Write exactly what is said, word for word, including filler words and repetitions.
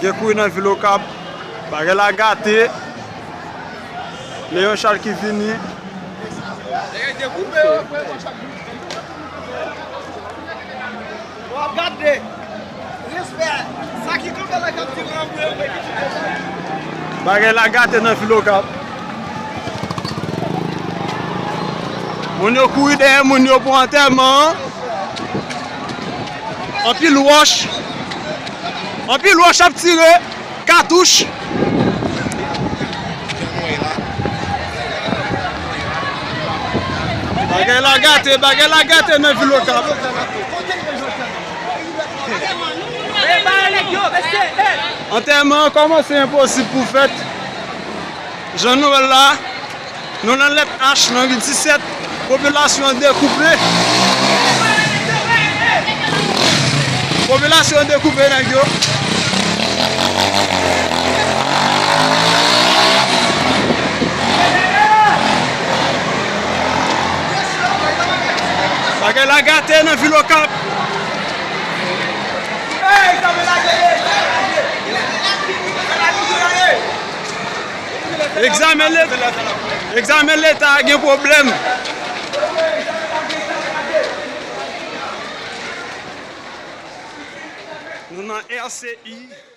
Gen kouri nan vil Okap. Bagay la gate. Leon Charles ki vini. W ap gade. Respè. Sa ki kanpe la k ap tire anmwe yo, men ki tire sa. Bagay la gate nan vil Okap. Moun yo kouri dèyè moun yo pou antèman an. Anpil wòch. Anpil wòch ap tire. Katouch. Bagay la gate, bagay la gate nan vil Okap. Antèman an kòmanse enposib pou fèt. Jan nou wè l la, nou nan lèt H, nan ri disèt, popilasyon an dekoupe. Popilasyon an dekoupe nèg yo. Bagay la gate nan vil Okap. Egzamen Leta, egzamen Leta a gen pwoblèm. Nou nan R C I.